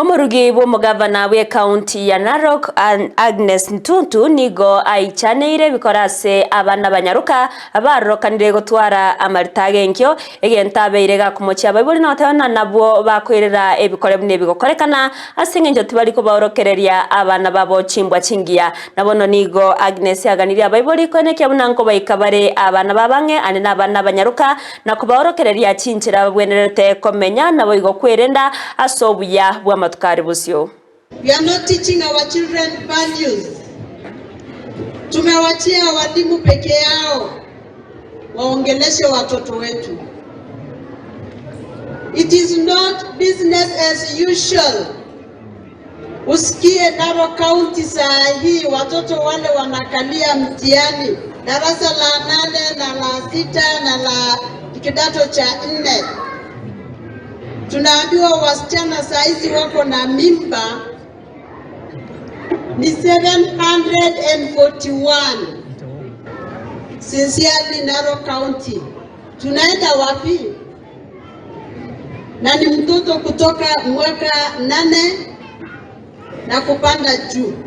Omorugi bw'omogavana bw'ekaunti ya Narok, Agnes Ntuntu nigo aichaneire ebikora ase abana banyaroka barorokanire gotwara amarita agenkio, egento abeire gakomochia abaibori na goteba ng'a nabwo bakoirera ebikore buna ebi gokorekana ase engencho tibari kobaorokereria abana babo chimbwa chingiya. Na bono nigo Agnes aganirie abaibori koenekia buna nkobaika bare abana babo ang'e ande nabana abanyaroka na kobaorokereria chinchera babwenerete komenya, naboigo kwerenda ase obuya bw'amatuko are bosio. We are not teaching our children values. Tumewachia walimu peke yao waongeleshe watoto wetu. It is not business as usual. Usikie Narok County saa hii watoto wale wanakalia mtihani darasa la nane na la sita na la kidato cha nne. Tunaambiwa wasichana saa hizi wako na mimba ni 741. Sincerely, Narok County tunaenda wapi? Na ni mtoto kutoka mwaka 8 na kupanda juu.